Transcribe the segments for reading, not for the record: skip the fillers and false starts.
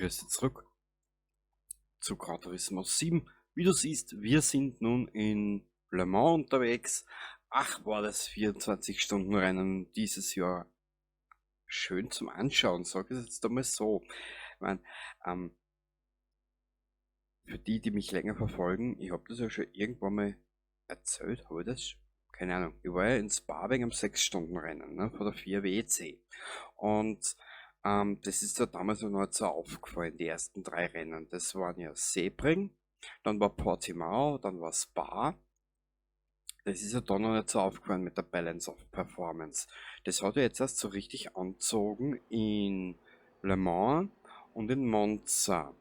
Grüße zurück zu Gran Turismo 7. Wie du siehst, wir sind nun in Le Mans unterwegs. Ach, war das 24-Stunden-Rennen dieses Jahr schön zum Anschauen, sag ich es jetzt einmal so. Ich mein, für die, die mich länger verfolgen, ich hab das ja schon irgendwann mal erzählt, hab ich das? Keine Ahnung. Ich war ja in Spa wegen einem 6-Stunden-Rennen, ne, von der 4 WEC. Und das ist ja damals noch nicht so aufgefallen, die ersten 3 Rennen. Das waren ja Sebring, dann war Portimao, dann war Spa. Das ist ja da noch nicht so aufgefallen mit der Balance of Performance. Das hat ja jetzt erst so richtig angezogen in Le Mans und in Monza.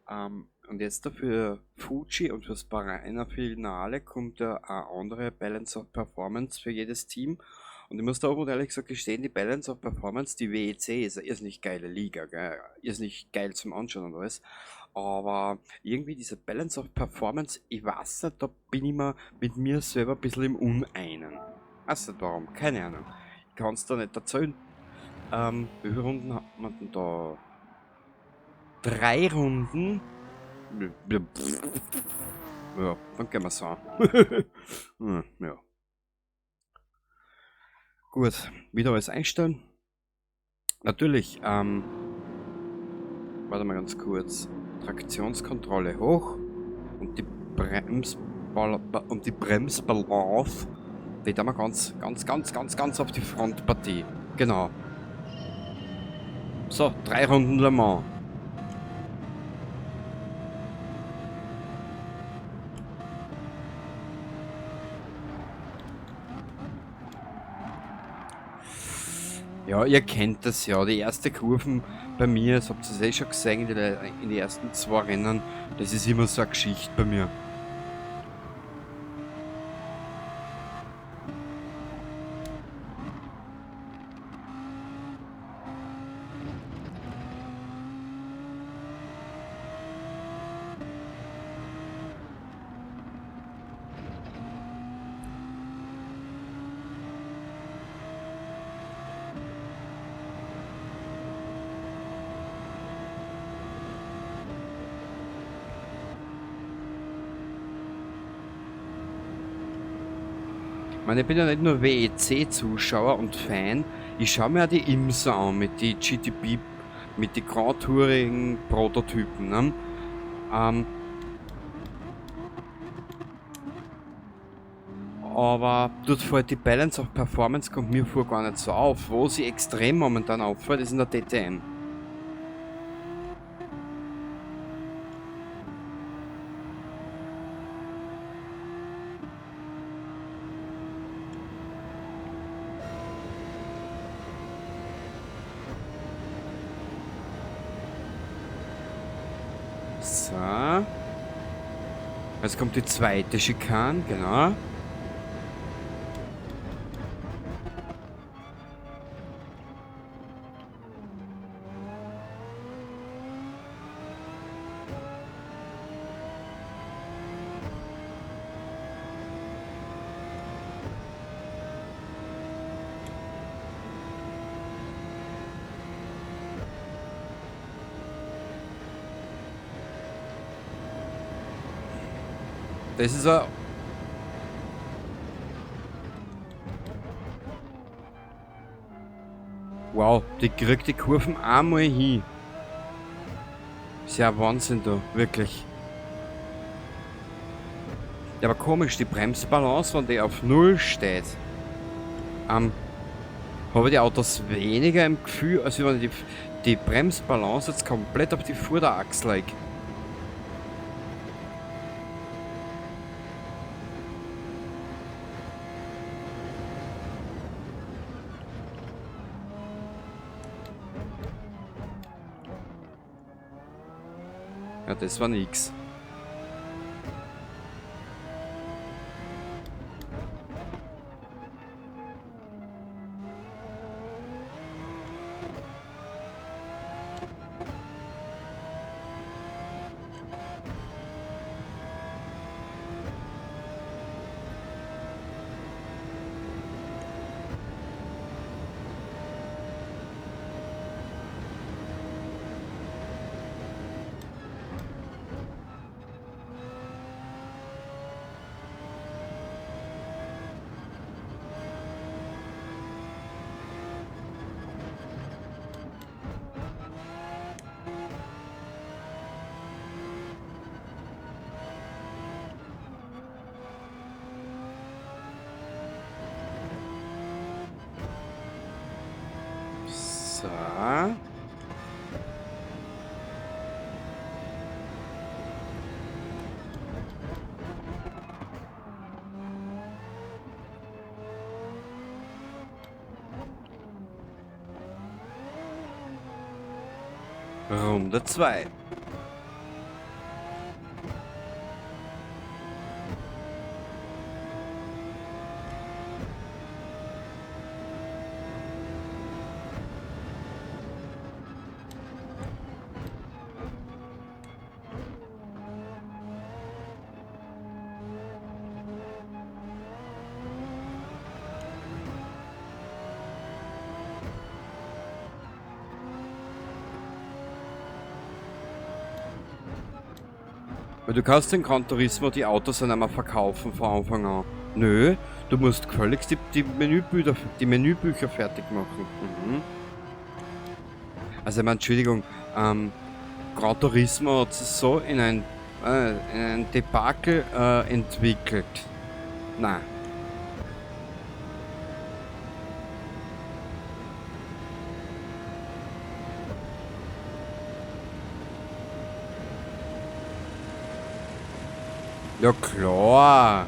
Und jetzt dafür Fuji und fürs Bahrainer Finale kommt ja eine andere Balance of Performance für jedes Team. Und ich muss da auch ehrlich gesagt gestehen, die Balance of Performance, die WEC, ist eine irrsinnig geile Liga, gell? Irrsinnig geil zum Anschauen und alles. Aber irgendwie diese Balance of Performance, ich weiß nicht, da bin ich mir mit mir selber ein bisschen im Uneinen. Weiß nicht warum, keine Ahnung. Ich kann's da nicht erzählen. Wie viele Runden hat man denn da? 3 Runden? Ja, dann gehen wir so an. Ja. Gut, wieder alles einstellen. Natürlich, warte mal ganz kurz. Traktionskontrolle hoch und die Bremsbalance, die da mal ganz, ganz, ganz, ganz, ganz auf die Frontpartie. Genau. So, 3 Runden Le Mans. Ja, ihr kennt das ja, die erste Kurven bei mir, das habt ihr eh schon gesehen in die ersten 2 Rennen, das ist immer so eine Geschichte bei mir. Ich meine, ich bin ja nicht nur W E C-Zuschauer und Fan, ich schau mir auch die IMSA an mit die GTP, mit die Grand Touring Prototypen, ne? Aber dort fällt die Balance of Performance kommt mir vor gar nicht so auf. Wo sie extrem momentan auffällt, ist in der DTM. So. Jetzt kommt die zweite Schikane, genau. Das ist ein Wow, die kriegt die Kurven einmal hin. Ist ja Wahnsinn da, wirklich. Ja, aber komisch, die Bremsbalance, wenn die auf 0 steht, habe ich die Autos weniger im Gefühl, als wenn ich die Bremsbalance jetzt komplett auf die Vorderachse lege. Ja, das war nix. Runde 2. Weil du kannst den Gran Turismo die Autos dann einmal verkaufen von Anfang an. Nö, du musst gefälligst die Menübücher fertig machen. Mhm. Also ich meine, Entschuldigung, Gran Turismo hat sich so in ein Debakel entwickelt. Na. Ja klar.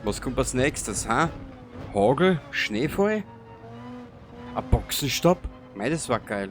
Was kommt als nächstes, ha? Hagel? Schneefall? Ein Boxenstopp? Mei, das war geil.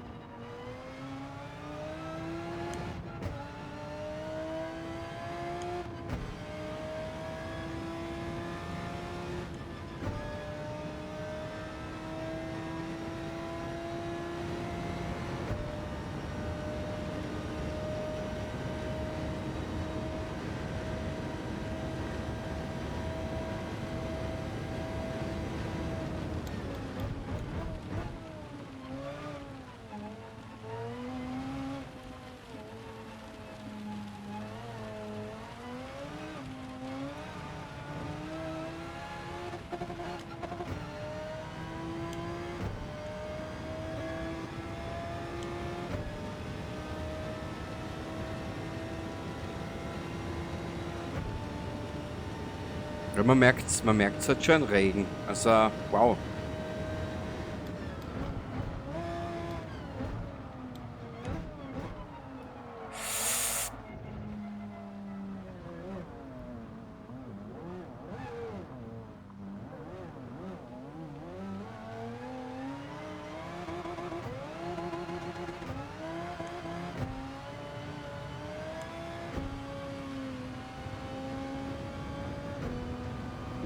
Ja, man merkt's halt schon Regen. Also, wow.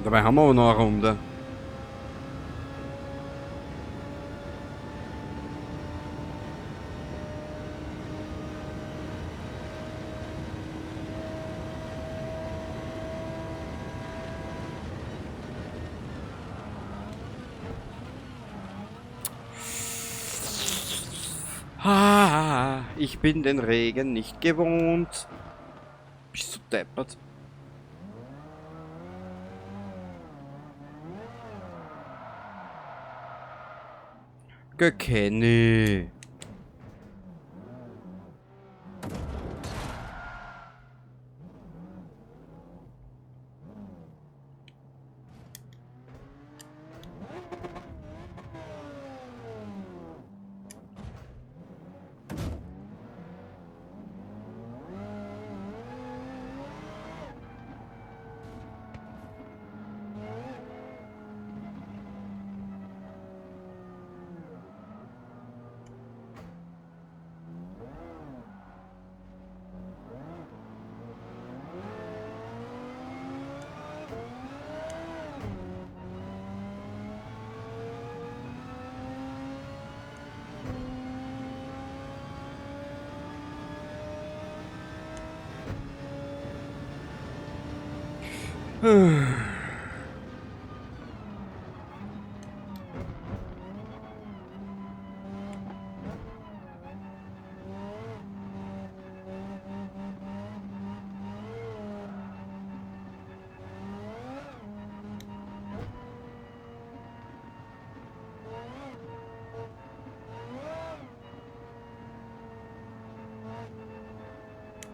Dabei haben wir aber noch eine Runde. Ah, ich bin den Regen nicht gewohnt. Bist du deppert? Kenny.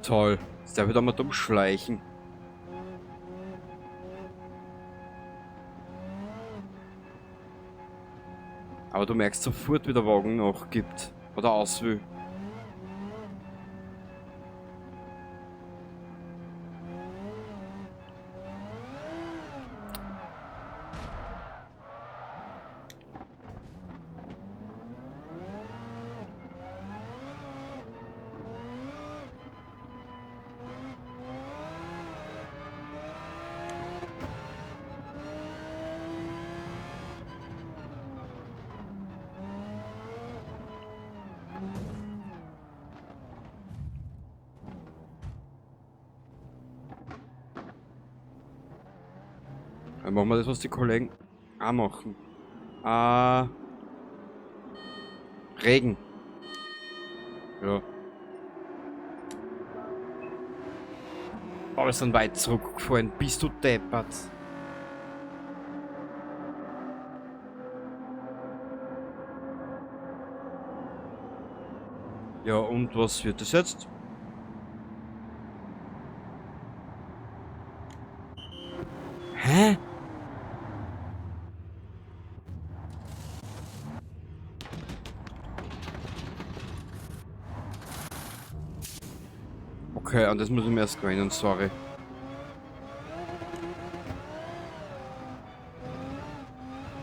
Toll. Jetzt darf ich da mal dumm schleichen. Aber du merkst sofort, wie der Wagen nachgibt. Oder aus will. Dann machen wir das, was die Kollegen auch machen. Regen. Ja. Aber wir sind weit zurückgefallen. Bist du deppert? Ja, und was wird das jetzt? Hä? Okay, und das muss ich mir erst gewöhnen, sorry.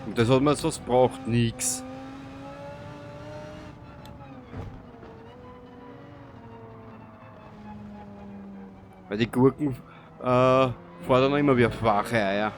Und das hat man jetzt was braucht, nix. Weil die Gurken fordern immer wieder wache Eier.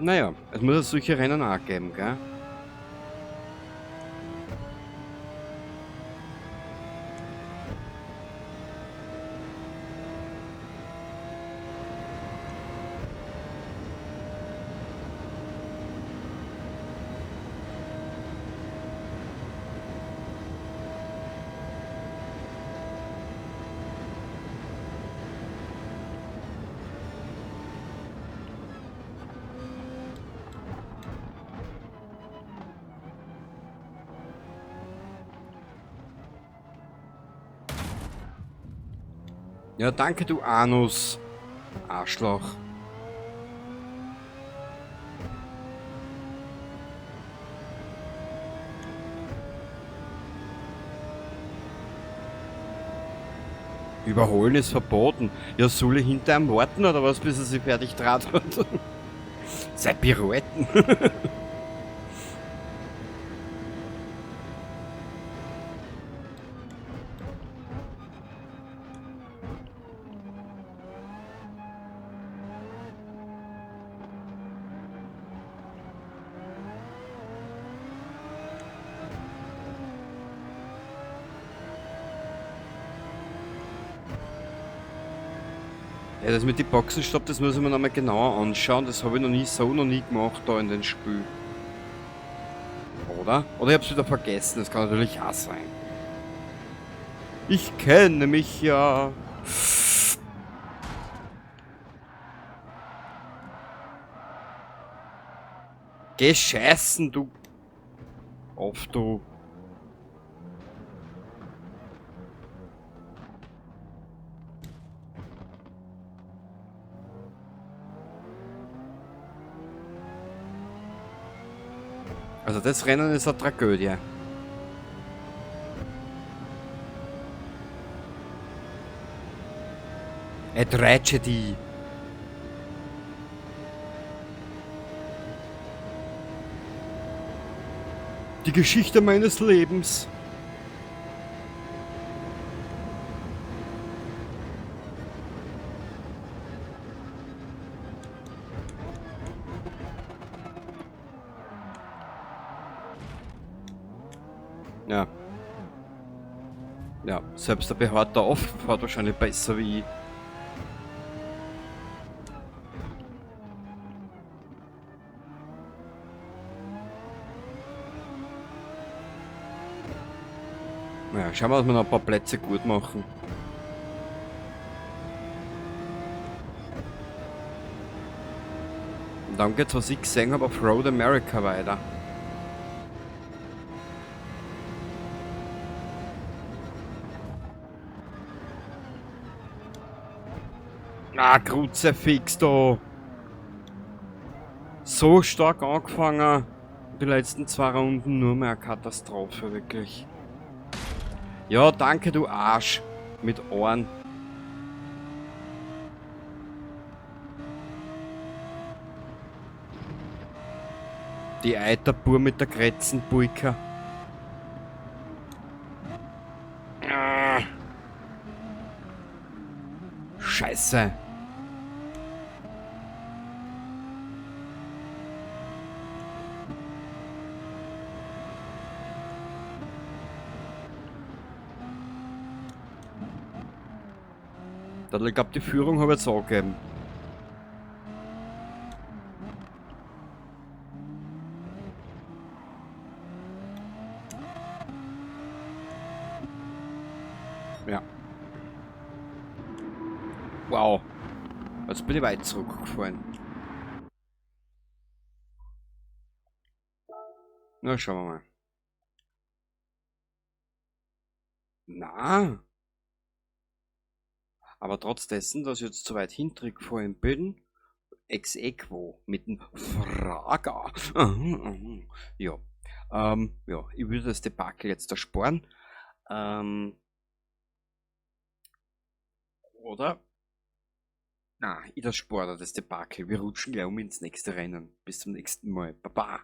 Naja, es muss ja solche Rennen auch geben, gell? Ja, danke, du Anus. Arschloch. Überholen ist verboten. Ja, soll ich hinter ihm warten oder was, bis er sich fertig draht hat? Sei Pirouetten. Ja, das mit den Boxenstopp, das muss ich mir nochmal genauer anschauen. Das habe ich noch nie so noch nie gemacht da in den Spiel. Oder? Oder ich hab's wieder vergessen. Das kann natürlich auch sein. Ich kenne mich ja. Geh scheißen, du. Auf, du. Also das Rennen ist eine Tragödie. Eine Tragedy. Die Geschichte meines Lebens. Ja. Ja, selbst der behaarte Off fährt wahrscheinlich besser wie ich. Naja, schauen wir, dass wir noch ein paar Plätze gut machen. Und dann geht's, was ich gesehen habe, auf Road America weiter. Ah, Kruzifix da. So stark angefangen. Die letzten 2 Runden nur mehr eine Katastrophe, wirklich. Ja, danke, du Arsch. Mit Ohren. Die Eiterpur mit der Kretzenpulka. Ah. Scheiße. Ich glaube, die Führung habe ich jetzt angegeben. Ja. Wow. Jetzt bin ich weit zurückgefahren. Na, schauen wir mal. Na. Aber trotz dessen, dass ich jetzt zu weit hinten gefahren bin, ex aequo mit dem Frager. Ja. Ja, ich würde das Debakel jetzt ersparen. Oder? Na, ich das spare das Debakel. Wir rutschen gleich um ins nächste Rennen. Bis zum nächsten Mal. Baba.